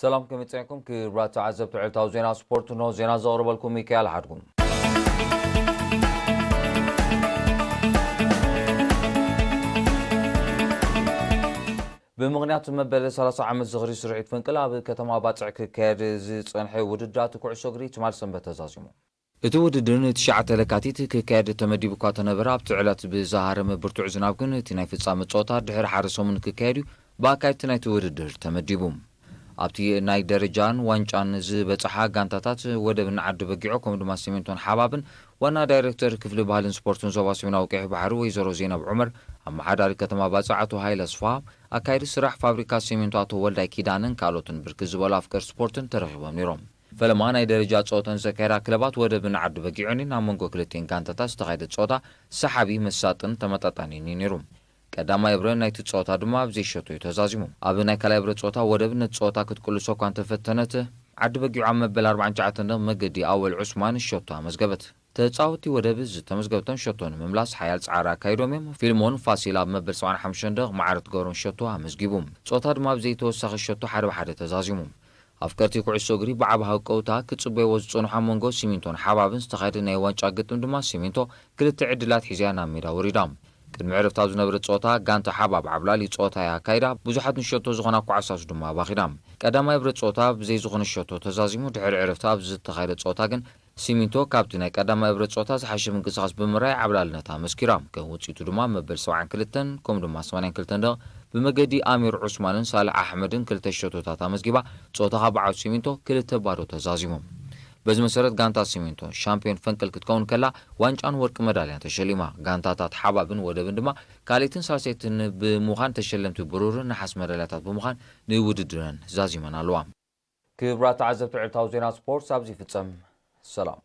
ሰላም ከመይ ጸኒሕኩም ክቡራት ተዓዘብቲ ዕለታዊ ዜና ስፖርት፣ እንሆ ዜና ዘቕርበልኩም ሚካኤል ሓድጉ። ብምኽንያት መበል ሰላሳ ዓመት ዝኽሪ ስርሒት ፈንቅል ኣብ ከተማ ባጽዕ ክካየድ ዝጸንሐ ውድድራት ኩዕሶ እግሪ ትማል ሰንበት ተዛዚሙ። እቲ ውድድር ንትሽዓተ ለካቲት ክካየድ ተመዲቡ እኳ ተነበረ፣ ኣብቲ ዕለት ብዝሃረመ ብርቱዕ ዝናብ ግን እቲ ናይ ፍጻመ ጸወታ ድሕሪ ሓደ ሰሙን ክካየድ እዩ ብኣካየድቲ ናይቲ ውድድር ተመዲቡ። ኣብቲ ናይ ደረጃን ዋንጫን ዝበጽሓ ጋንታታት ወደብን ዓዲ በጊዖ ከምኡ ድማ ሲሚንቶን ሓባብን ዋና ዳይሬክተር ክፍሊ ባህልን ስፖርትን ዞባ ሰሜናዊ ቀይሕ ባሕሪ ወይዘሮ ዜናብ ዑመር፣ ኣመሓዳሪ ከተማ ባጽዕ ኣቶ ሃይለ ኣስፍሃ፣ ኣካየዲ ስራሕ ፋብሪካ ሲሚንቶ ኣቶ ወልዳይ ኪዳነን ካልኦትን ብርክት ዝበሉ ኣፍቀር ስፖርትን ተረኺቦም ነይሮም። ፈለማ ናይ ደረጃ ጸወተን ዘካየዳ ክለባት ወደብን ዓዲ በጊዖን ኣብ መንጎ ክልቲኤን ጋንታታት ዝተኻየደ ጸወታ ሰሓቢ፣ መሳጥን ተመጣጣኒን እዩ ነይሩ። ቀዳማይ እብረ ናይቲ ጸወታ ድማ ኣብ ዘይሸቶ እዩ ተዛዚሙ። ኣብ ናይ ካልኣይ እብረ ጸወታ ወደብ ነቲ ጸወታ ክትቅልሶ እኳ እንተፈተነት፣ ዓዲ በጊዖ ኣብ መበል ኣርባዓን ትሽዓተን ደቕ መገዲ ኣወል ዑስማን ሸቶ ኣመዝገበት። ተጻወቲ ወደብ ዝተመዝገበቶም ሸቶ ንምምላስ ሓያል ጻዕሪ ኣካይዶም እዮም። ፊልሞን ፋሲል ኣብ መበል ሰብዓን ሓሙሽተን ደቕ ማዕረ ትገብሮም ሸቶ ኣመዝጊቡ። ጸወታ ድማ ኣብ ዘይተወሳኺ ሸቶ ሓደ ብሓደ ተዛዚሙ። ኣፍቀርቲ ኩዕሶ እግሪ ብዓቢ ሃቀውታ ክጽበይዎ ዝጸንሑ ኣብ መንጎ ሲሚንቶን ሓባብን ዝተኻየደ ናይ ዋንጫ ግጥም ድማ ሲሚንቶ ክልተ ዕድላት ሒዛ ናብ ሜዳ ወሪዳ። ቅድሚ ዕረፍቲ ኣብ ዝነበረ ጸወታ ጋንታ ሓባብ ዓብላሊ ጸወታ እያ ኣካይዳ፣ ብዙሓት ንሸቶ ዝኾና ኳዕሳስ ድማ ኣባኺዳ። ቀዳማይ እብረ ጸወታ ብዘይ ዝኾነ ሸቶ ተዛዚሙ፣ ድሕሪ ዕረፍቲ ኣብ ዝተኻየደ ጸወታ ግን ሲሚንቶ ካብቲ ናይ ቀዳማይ እብረ ጸወታ ዝሓሸ ምንቅስቓስ ብምርኣይ ዓብላልነታ ኣመስኪራ። ከም ውጽኢቱ ድማ መበል ሰብዓን ክልተን ከምኡ ድማ ሰማንያን ክልተን ደቕ ብመገዲ ኣሚር ዑስማንን ሳልሕ ኣሕመድን ክልተ ሸቶታት ኣመዝጊባ፣ ጸወታ ካብ በዓል ሲሚንቶ ክልተ ባዶ ተዛዚሙ። በዚ መሰረት ጋንታ ሲሚንቶ ሻምፒዮን ፈንቅል ክትከውን ከላ ዋንጫን ወርቂ መዳልያን ተሸሊማ። ጋንታታት ሓባብን ወደብን ድማ ካልኣይትን ሳልሰይትን ብምዃን ተሸለምቲ ብሩርን ነሓስ መዳልያታት ብምዃን ንውድድረን ዛዚመን ኣለዋ። ክቡራት ተዓዘብቲ ዕለታዊ ዜና ስፖርት ኣብዚ ይፍጸም። ሰላም።